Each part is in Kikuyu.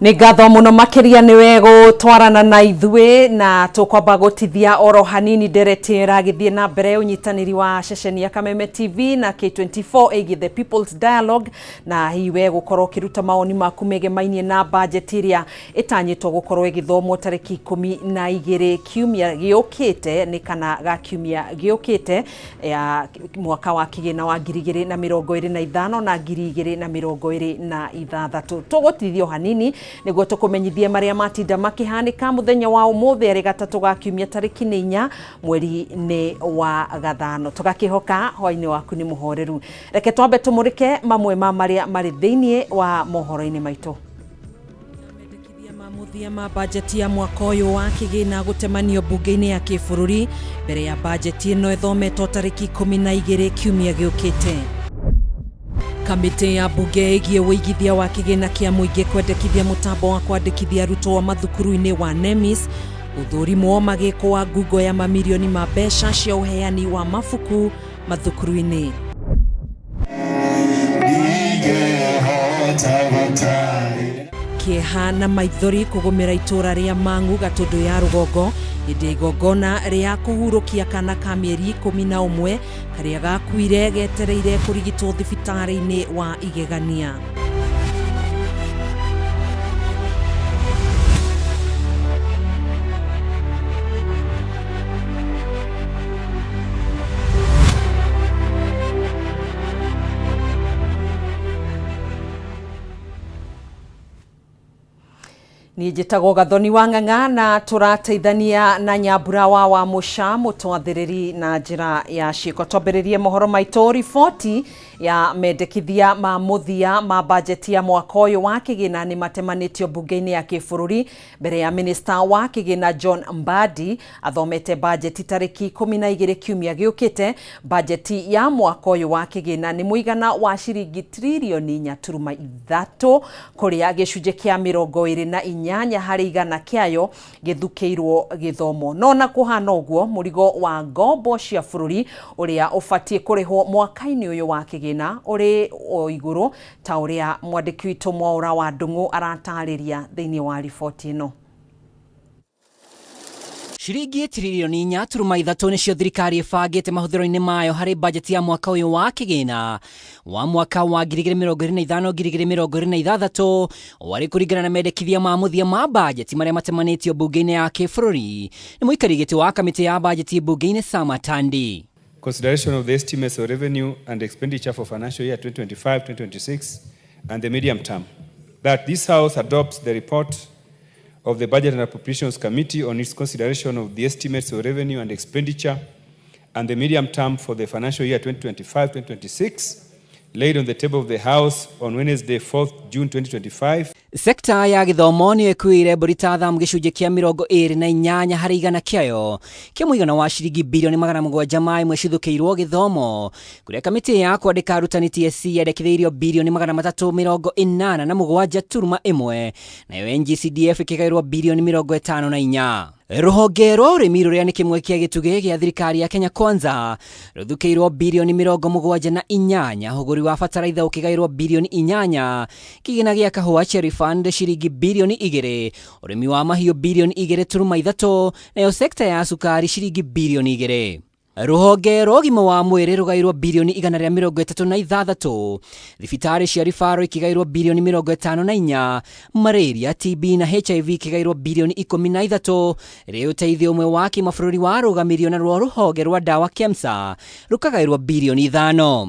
Nĩ ngatho mũno makĩria nĩwe gũtwarana na ithuĩ, na tũkwamba gũtithia oro hanini ndereti ĩragĩthiĩ na mbere ũnyitanĩri wa ceceni ya Kameme TV na K24 ĩgiĩ The People's Dialogue, na hihi we gũkorwo ũkĩruta mawoni maku megemainie na bajeti ĩrĩa ĩtanyĩtwo gũkorwo ĩgĩthomwo tarĩki 12 kiumia gĩũkĩte, nĩ kana ga kiumia gĩũkĩte ya mwaka wa kĩgĩna wa 2025 na 2026. Tũgũtithio hanini nĩguo tũkũmenyithie marĩa matinda makĩhanĩka mũthenya wa ũmũthĩ arĩ gatatũ ga kiumia tarĩki nĩ 4 mweri nĩ wa gathano. Tũgakĩhoka hwainĩ waku nĩ mũhoreru. Reke twambe tũmũrĩke mamwe ma marĩa marĩ thĩinĩ wa mohoro-inĩ maitũ. Mũthia ma bajeti ya mwaka ũyũ wa kĩgĩna gũtemanio mbunge-inĩ ya kĩbũrũri mbere ya bajeti ĩno ĩthometwo tarĩki 12 kiumia gĩũkĩte. Kamĩtĩ ya mbunge ĩgiĩ ũigithia wa kĩgĩna kĩa mũingĩ kwendekithia mũtambo wa kwandĩkithia arutwo mathukuru-inĩ wa NEMIS gũthũrimwo magĩko wa ngungo ya mamirioni ma mbeca cia ũheani wa mabuku mathukuru-inĩ. Kĩeha na maithori kũgũmĩra itũra rĩa Mang'u Gatũndũ ya rũgongo hĩndĩ ya igongona rĩa kũhurũkia kana ka mĩeri 11 karĩa gakuire getereire kũrigitwo thibitarĩ-inĩ wa Igegania. Niĩ njĩtagwo Gathoni wa Ng'ang'a na tũrateithania na Nyambura wa Mũca mũtwathĩrĩri na njĩra ya ciĩko. Twambĩrĩrie mohoro maitũ riboti ya mendekithia ma mũthia ma bajeti ya mwaka ũyũ wa kĩgĩna nĩ matemanĩtio mbunge-inĩ ya kĩbũrũri mbere ya minista wa kĩgĩna John Mbadi athomete bajeti tarĩki 12 kiumia gĩũkĩte. Bajeti ya mwaka ũyũ wa kĩgĩna nĩ mũigana wa ciringi tririoni 4.3 kũrĩa gĩcunjĩ kĩa 28 harĩ igana kĩayo gĩthukĩirwo gĩthomo. No na kũhana ũguo mũrigo wa ngombo cia bũrũri ũrĩa ũbatiĩ kũrĩhwo mwaka-inĩ ũyũ wa kĩgĩna ũrĩ o igũrũ ta ũrĩa mwandĩki witũ Mwaũra wa Ndung'u aratarĩria thĩinĩ wa riboti ĩno. Ciringi tririoni 4.3 nĩcio thirikari ĩbangĩte mahũthĩro-inĩ mayo harĩ bajeti ya mwaka ũyũ wa kĩgĩna wa mwaka wa 2025 2026 warĩ kũringana na mendekithia ma mũthia ma bajeti marĩa matemanĩtio mbunge-inĩ ya kĩbũrũri nĩ mũikari gĩtĩ wa kamĩtĩ ya bajeti mbunge-inĩ Sama Tandi. Consideration of the estimates of revenue and expenditure for financial year 2025-2026 and the medium term, that this House adopts the report of the Budget and Appropriations Committee on its consideration of the estimates of revenue and expenditure and the medium term for the financial year 2025-2026 laid on the table of the House on Wednesday 4th June 2025. Sekta ya gĩthomo nĩyo ĩkuĩire mbũri ta thamu gĩcunjĩ kĩa 28 harĩ igana kĩayo kĩa mũigana wa ciringi bilioni 701 cithũkĩirwo gĩthomo kũrĩa kamĩtĩ ya kwandĩka arutani TSC yendekithĩirio bilioni 387.1 nayo NGCDF ĩkĩgaĩrwo bilioni 54. Rũhonge rwa ũrĩmi rũrĩa nĩ kĩmwe kĩa gĩtugĩ gĩa thirikari ya Kenya Kwanza rũthukĩirwo bilioni 78, ũgũri wa bataraitha ũkĩgaĩrwo bilioni 8, kĩgĩna gĩa kahũa Cherry Fund ciringi bilioni 2, ũrĩmi wa mahiũ bilioni 2.3, nayo sekta ya cukari ciringi bilioni 2. Rũhonge rwa ũgima wa mwĩrĩ rũgaĩrwo bilioni 136, thibitarĩ cia ribaro ikĩgaĩrwo bilioni 54, malaria, TB na HIV ikĩgaĩrwo bilioni 13, rĩ ũteithio ũmwe wa kĩmabũrũri warũgamirio na rwo rũhonge rwa ndawa KEMSA rũkagaĩrwo bilioni 5.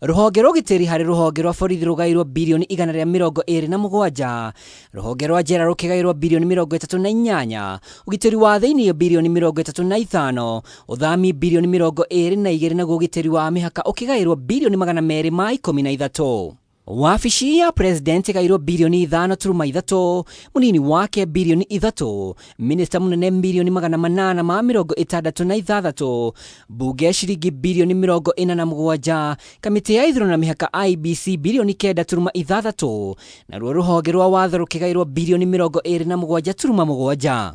Rũhonge rwa ũgitĩri harĩ rũhonge rwa borithi rũgaĩrwo bilioni 127, rũhonge rwa njera rũkĩgaĩrwo bilioni 38, ũgitĩri wa thĩinĩ bilioni 35, ũthami bilioni 22, naguo ũgitĩri wa mĩhaka ũkĩgaĩrwo bilioni 213. Wabici ya president ĩgaĩrwo bilioni 5.3, mũnini wake bilioni 3, minista mũnene milioni 866, mbunge ciringi bilioni 47, kamĩtĩ ya ithurano na mĩhaka IBC bilioni 9.6, naruo rũhonge rwa watho rũkĩgaĩrwo bilioni 27.7.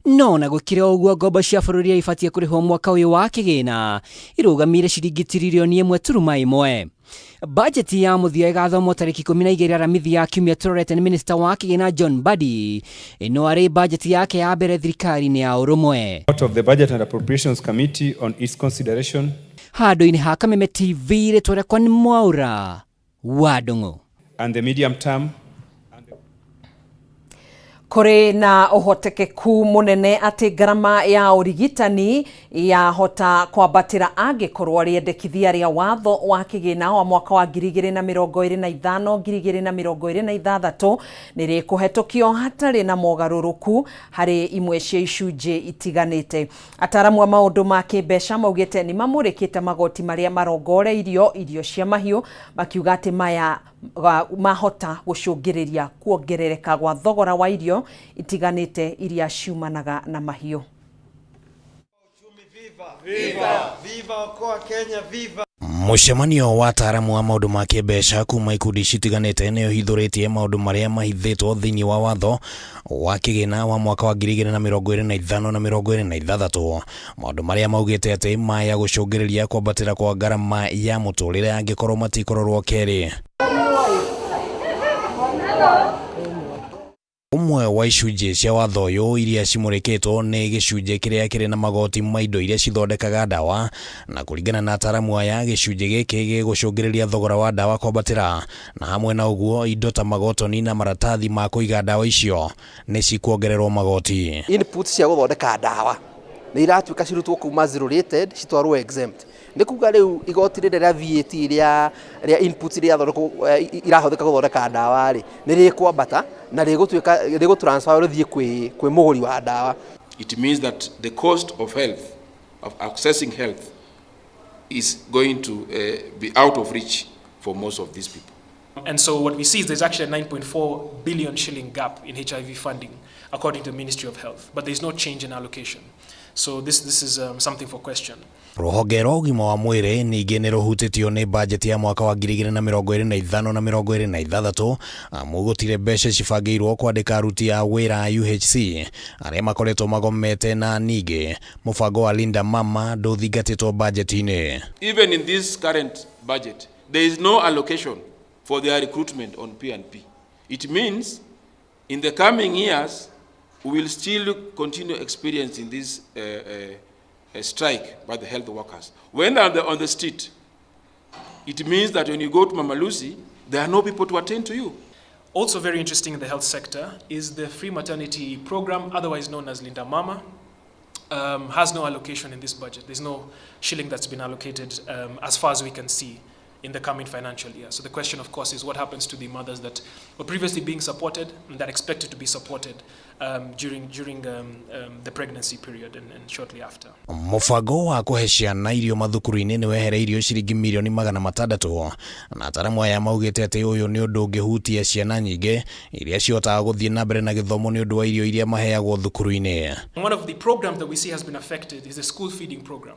No na gũkĩrĩ o ũguo, ngombo cia bũrũri iria ibatiĩ kũrĩhwo mwaka ũyũ wa kĩgĩna irũgamĩire ciringi tiririoni 1.1. Bajeti ya mũthia ĩgathomwo tarĩki 12 Aramithi ya kiumia tũrorete nĩ minista wa kĩgĩna John Mbadi, ĩno arĩ bajeti yake ya mbere thirikari-inĩ ya ũrũmwe. Of the Budget and Appropriations Committee on its consideration. Handũ-inĩ ha Kameme TV, rĩtwa rĩakwa nĩ Mwaũra wa Ndũng'ũ. And the medium term. Kũrĩ na ũhotekeku mũnene atĩ ngarama ya ũrigitani yahota kwambatĩra angĩkorwo rĩendekithia rĩa watho wa kĩgĩna wa mwaka wa 2025 2026 nĩ rĩkũhetũkio hatarĩ na mogarũrũku harĩ imwe cia icunjĩ itiganĩte. Ataramu a maũndũ ma kĩmbeca maugĩte nĩ mamũrĩkĩte magoti marĩa marongoreirio irio cia mahiũ, makiuga atĩ maya mahota gũcũngĩrĩria kuongerereka gwa thogora wa irio itiganĩte iria ciumanaga na mahiũ. Viva! Viva Okoa Kenya, viva! Mũcemanio wa ataaramu a maũndũ ma kĩmbeca kuma ikundi citiganĩte nĩ ũhithũrĩtie maũndũ marĩa mahithĩtwo thĩinĩ wa watho wa kĩgĩna wa mwaka wa 2025 na 26, maũndũ marĩa maugĩte atĩ maya gũcũngĩrĩria kwambatĩra kwa ngarama ya mũtũrĩre angĩkorwo matikũrorwo kerĩ. Ũmwe wa icunjĩ cia watho ũyũ iria cimũrĩkĩtwo nĩ gĩcunjĩ kĩrĩa kĩrĩ na magoti ma indo iria cithondekaga ndawa, na kũringana na ataramu aya, gĩcunjĩ gĩkĩ gĩgũcũngĩrĩria thogora wa ndawa kwambatĩra, na hamwe na ũguo indo ta magotoni na maratathi ma kũiga ndawa icio nĩ cikuongererwo magoti. Inputs cia gũthondeka ndawa nĩ iratuĩka cirutwo kuma zero rated citwarwo exempt. Nĩ kuga rĩu igoti rĩrĩa rĩa VAT rĩa inputs iria irahũthĩka gũthondeka ndawa rĩ, nĩ rĩkwambata na rĩgũtuĩka rĩgũ transfer rĩthiĩ kwĩ mũgũri wa ndawa. It means that the cost of health, of accessing health, is going to be out of reach for most of these people. And so what we see is there's actually a 9.4 billion shilling gap in HIV funding, according to the Ministry of Health, but there's no change in allocation. So this is something for question. Rũhonge rwa ũgima wa mwĩrĩ ningĩ nĩ rũhutĩtio nĩ bajeti ya mwaka wa 2025 na 26, amu gũtirĩ mbeca cibangĩirwo kwandĩka aruti a wĩra a UHC arĩa makoretwo magomete, na ningĩ mũbango wa Linda Mama ndũthingatĩtwo bajeti-inĩ. Even in this current budget, there is no allocation for their recruitment on P&P. It means in the coming years, we will still continue experiencing this strike by the health workers. When they are on the street, it means that when you go to Mama Lucy, there are no people to attend to you. Also very interesting in the health sector is the free maternity program, otherwise known as Linda Mama, has no allocation in this budget. There's no shilling that's been allocated as far as we can see in the coming financial year. So the question, of course, is what happens to the mothers that were previously being supported and that expected to be supported during the pregnancy period and shortly after. Mũbango wa kũhe ciana irio mathukuru-inĩ nĩ wehereirio ciringi mirioni 600, na ataramu aya maugĩte atĩ ũyũ nĩ ũndũ ũngĩhutia ciana nyingĩ iria cihotaga gũthiĩ na mbere na gĩthomo nĩ ũndũ wa irio iria maheagwo thukuru-inĩ. One of the programs that we see has been affected is the school feeding program,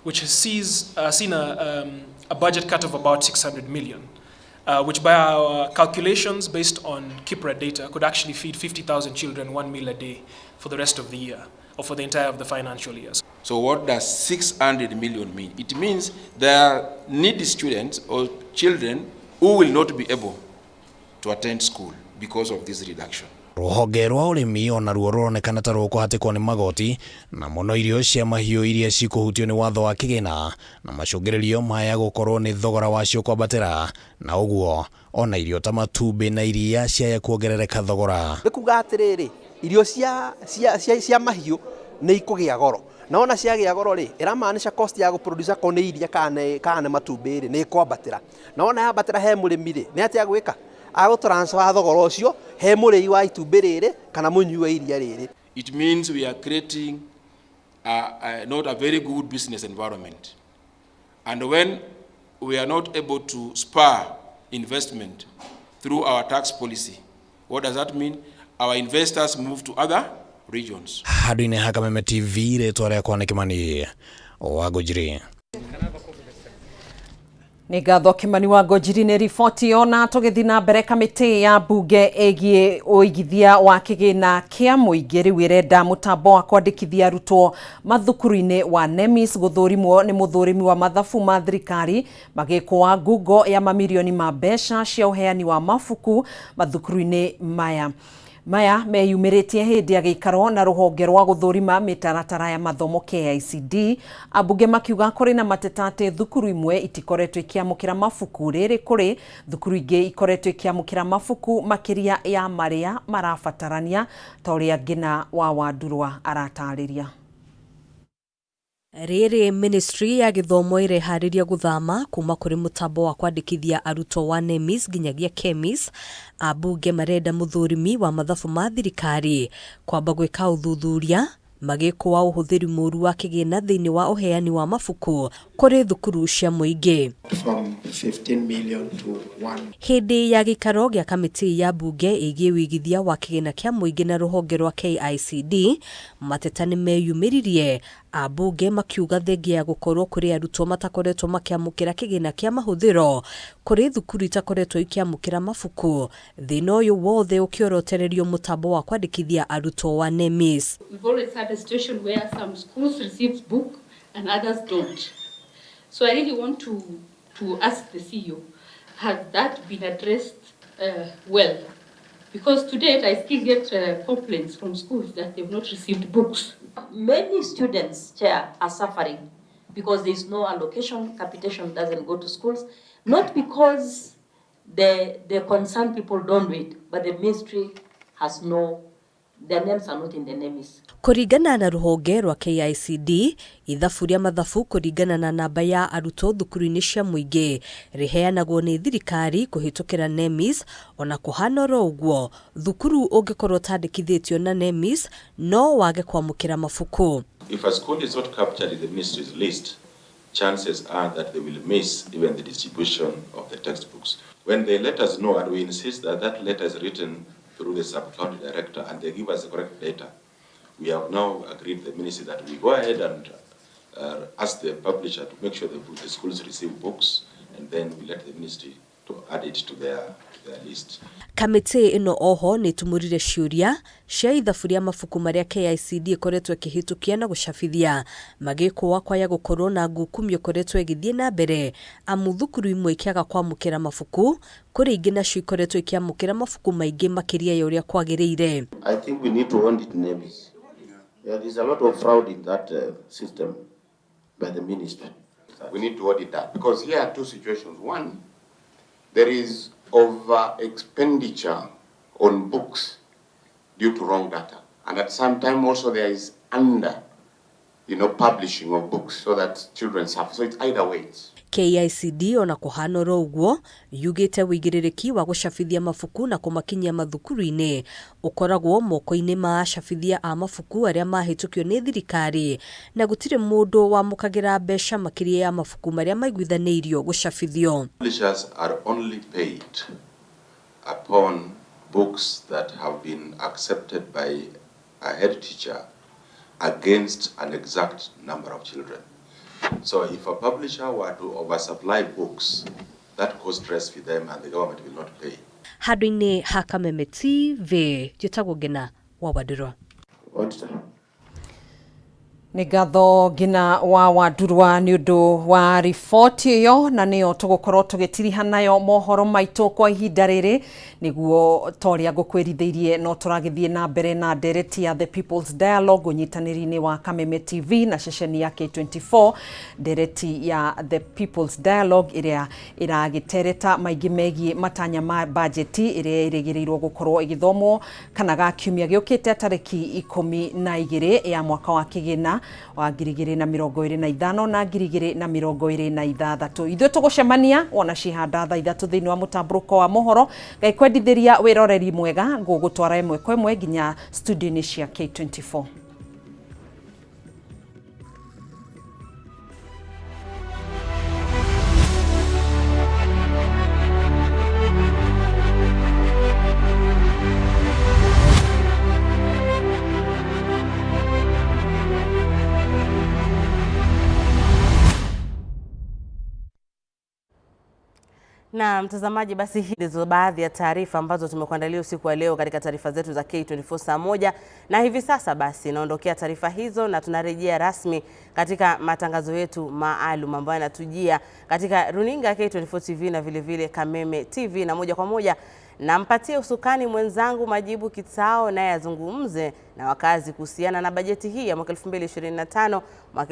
which has seen a budget cut of about 600 million, which by our calculations based on KIPPRA data could actually feed 50,000 children one meal a day for the rest of the year, or for the entire of the financial year. So what does 600 million mean? It means there are needy students or children who will not be able to attend school because of this reduction. Rũhonge rwa ũrĩmi onaruo rũronekana ta rũkũhatĩkwo nĩ magoti, na mũno irio cia mahiũ iria cikũhutio nĩ watho wa kĩgĩna, na macũngĩrĩrio maya gũkorwo nĩ thogora wacio kwambatĩra, na ũguo ona irio ta matumbĩ na iria ciaya kuongerereka thogora. Nĩ kuga atĩrĩrĩ, irio cia mahiũ nĩ ikũgĩa goro, na ona ciagĩa goro rĩ, ĩramaanisha cost ya gũproduce akorwo nĩ iria kana nĩ matumbĩ rĩ, nĩ ĩkwambatĩra, na ona yambatĩra he mũrĩmi rĩ, nĩ atĩa gwĩka? Agũtransfer thogora ũcio he mũrĩi wa itumbĩ rĩrĩ kana mũnyui wa iria rĩrĩ. It means we are creating not a very good business environment. And when we are not able to spur investment through our tax policy, what does that mean? Our investors move to other regions. Handũ-inĩ ha Kameme TV, rĩtwa rĩakwa nĩ Kĩmani wa Ngũnjiri. Nĩ ngatho Kimani wa Ngũnjiri nĩ riboti ĩyo. Na tũgĩthiĩ na mbere, kamĩtĩ ya mbunge ĩgiĩ ũigithia wa kĩgĩna kĩa mũingĩ rĩu ĩrenda mũtambo wa kwandĩkithia arutwo mathukuru-inĩ wa NEMIS gũthũrimwo nĩ mũthũrimi wa mathabu ma thirikari, magĩkũa ngungo ya mamirioni ma mbeca cia ũheani wa mabuku mathukuru-inĩ maya. Maya meyumĩrĩtie hĩndĩ ya gĩikaro na rũhonge rwa gũthũrima mĩtaratara ya mathomo KICD, ambunge makiuga kũrĩ na mateta atĩ thukuru imwe itikoretwo ikĩamũkĩra mabuku, rĩrĩ kũrĩ thukuru ingĩ ikoretwo ikĩamũkĩra mabuku makĩria ya marĩa marabatarania, ta ũrĩa Ngina wa Wandurwa aratarĩria. Rĩrĩ ministry ya gĩthomo ĩreharĩria gũthama kuma kũrĩ mũtambo wa kwandĩkithia arutwo wa NEMIS nginyagia KEMIS, ambunge marenda mũthũrimi wa mathabu ma thirikari kwamba gwĩka ũthuthuria magĩkũa ũhũthĩri mũru wa kĩgĩna thĩinĩ wa ũheani wa mabuku kũrĩ thukuru cia mũingĩ. From 15 million to 1. Hĩndĩ ya gĩikaro gĩa kamĩtĩ ya mbunge ĩgiĩ wĩigithia wa kĩgĩna kĩa mũingĩ na rũhonge rwa KICD, mateta nĩ meyumĩririe, ambunge makiuga thengia ya gũkorwo kũrĩ arutwo matakoretwo makĩamũkĩra kĩgĩna kĩa mahũthĩro, kũrĩ thukuru itakoretwo ikĩamũkĩra mabuku, thĩna ũyũ wothe ũkĩorotererio mũtambo wa kwandĩkithia arutwo wa NEMIS. We've always had a situation where some schools receive book and others don't. So I really want to ask the CEO, has that been addressed well? Because to date, I still get complaints from schools that they've not received books. Many students, Chair, are suffering because there is no allocation, capitation doesn't go to schools, not because the concerned people don't do it, but the ministry has no, their names are not in the NEMIS. Kũringana na rũhonge rwa KICD, ithabu rĩa mathabu kũringana na namba ya arutwo thukuru-inĩ cia mũingĩ rĩheanagwo nĩ thirikari kũhĩtũkĩra NEMIS. Ona kũhana oro ũguo, thukuru ũngĩkorwo ũtandĩkithĩtio na NEMIS no wage kwamũkĩra mabuku. If a school is not captured in the ministry's list, chances are that they will miss even the distribution of the textbooks. When they let us know, and we insist that that letter is written through the sub-county director and they give us the correct data, we have now agreed with the ministry that we go ahead and ask the publisher to make sure the schools receive books, and then we let the ministry to add it to their list. Kamĩtĩ ĩno oho nĩ ĩtumũrire ciũria cia ithabu rĩa mabuku marĩa KICD ĩkoretwo ĩkĩhĩtũkia na gũcabithia, magĩkũa kwaya gũkorwo na ngukumio ĩkoretwo ĩgĩthiĩ na mbere, amu thukuru imwe ikĩaga kwamũkĩra mabuku, kũrĩ ingĩ nacio ikoretwo ikĩamũkĩra mabuku maingĩ makĩria ya ũrĩa kwagĩrĩire. I think we need to audit NEMIS. Yeah, there's a lot of fraud in that system by the ministry. We need to audit that because here are two situations. One, there is over expenditure on books due to wrong data. And at some time also there is under publishing of books so that children suffer. So it's either way. KICD ona kũhana oro ũguo yugĩte wĩigĩrĩrĩki wa gũcabithia mabuku na kũmakinyia mathukuru-inĩ ũkoragwo moko-inĩ ma acabithia a mabuku arĩa mahĩtũkio nĩ thirikari, na gũtirĩ mũndũ wamũkagĩra mbeca makĩria ya mabuku marĩa maiguithanĩirio gũcabithio. Publishers are only paid upon books that have been accepted by a head teacher against an exact number of children. So if a publisher were to oversupply books, that causes stress for them and the government will not pay. Handũ-inĩ ha Kameme TV, njĩtagwo Ngina wa Wandũrwa. Auditor. Nĩ ngatho Ngina wa Wandurwa nĩ ũndũ wa riboti ĩyo, na nĩyo tũgũkorwo tũgĩtiriha nayo mohoro maitũ kwa ihinda rĩrĩ. Nĩguo ta ũrĩa ngũkwĩrithĩirie, no tũragĩthiĩ na mbere na ndereti ya The People's Dialogue ũnyitanĩri-inĩ wa Kameme TV na ceceni ya K24, ndereti ya The People's Dialogue ĩrĩa ĩragĩtereta maingĩ megiĩ matanya ma bajeti ĩrĩa ĩrĩgĩrĩirwo gũkorwo ĩgĩthomwo kana ga kiumia gĩũkĩte tarĩki 12 ya mwaka wa kĩgĩna wa 2025 na 2026. Ithuĩ tũgũcemania wona cihanda thaa 3 thĩinĩ wa mũtambũrũko wa mohoro. Ngai kwendithĩria wĩroreri mwega, ngũgũtwara ĩmwe kwa ĩmwe nginya studio-inĩ cia K24. Na mtazamaji, basi hizi ndizo baadhi ya taarifa ambazo tumekuandalia usiku wa leo katika taarifa zetu za K24 saa 1, na hivi sasa basi naondokea taarifa hizo na tunarejea rasmi katika matangazo yetu maalum ambayo yanatujia katika runinga K24 TV na vile vile Kameme TV, na moja kwa moja nampatie usukani mwenzangu Majibu Kitao naye azungumze na wakazi kuhusiana na bajeti hii ya mwaka 2025 mwaka